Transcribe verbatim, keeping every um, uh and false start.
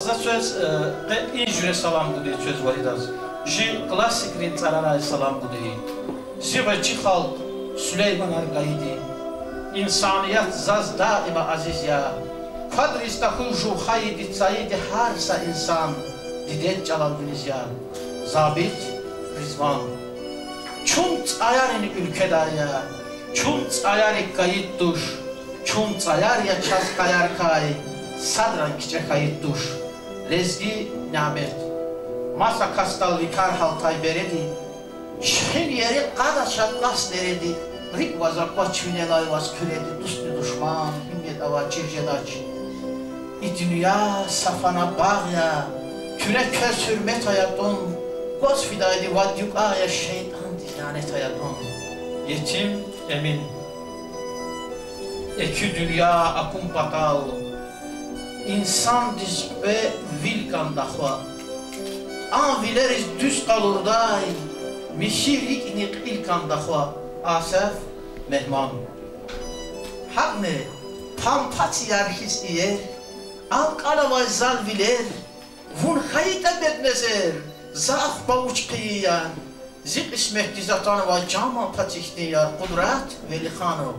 За квез, э, къе и жуьре салам гудай квез виридаз. Жи классикрин цӀарарай салам гудай. Зи гъвечӀи халкь, сулейманар гайиди. Инсаният заз даима азиз я. Квадриз тахьуй жув хайиди, цайиди гьар са инсан дидед чӀалал виниз я. Забит Ризван. Чун цӀаярин уьлкведай я, чун цӀаярик кайид туш, чун цӀаяр я чаз къаярикай, садран кичӀе хьайид туш. Лезги Нямет. Маса касдал ви кар гьалтай береди, чуьхуьн ери кьада чад лас дереди, рикӀ ваз аквач винелай ваз хъуьреди, дустни душман, гьуьмет авай чир жедач. И дуьнья са фана багъ я, куьне квез гьуьрмет ая тӀун, гваз фидайди вад юкьва я, шейтӀандиз лянет ая тӀун. Етим Эмин. Экуь дуьнья акун патал, инсандиз кьве вил кӀанда хва. Ам вилериз дуьз къалурдай, михьи рикӀни кьил кӀанда хва. Асеф Мегьман. ГьакӀни, панпа цияр хьиз иер, алкӀанавай зал вилер, вун хьайитӀа бедмезер, за ахпа вуч хъийин яр? Зи кьисметдиз атанвай чан-манпа ихьтин яр, Къудрат Велиханов.